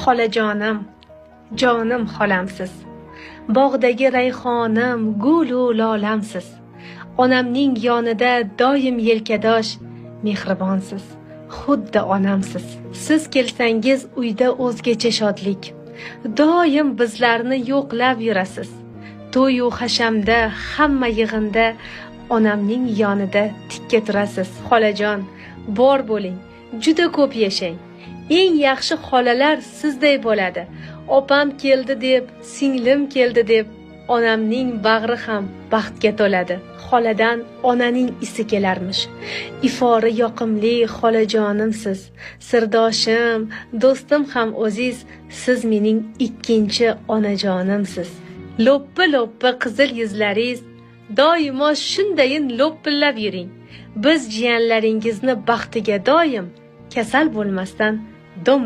Xolajonim, jonim xolamsiz. Bog'dagi rayhonim, gulu lolamsiz. Onamning yonida doim yelkadosh, mehribonsiz. Xuddi onamsiz. Siz kelsangiz uyda o'zgacha shodlik. Doim bizlarni yo'qlab yurasiz. To'y-u hashamda, hamma yig'inda onamning yonida tikka turasiz. Xolajon, bor bo'ling, juda ko'p yashang. Eng yaxshi xolalar sizday bo'ladi. Opam keldi deb, singlim keldi deb onamning bag'ri ham baxtga to'ladi. Xoladan onaning isi kelarmish. Ifori yoqimli xolajonimsiz. Sirdoshim, do'stim ham o'ziz, siz mening ikkinchi onajonimsiz. Lo'ppi-lo'ppi qizil yuzlaringiz doimo shundayin lo'pillab yuring. Biz jiyanlaringizni baxtiga doim kasal bo'lmasdan dom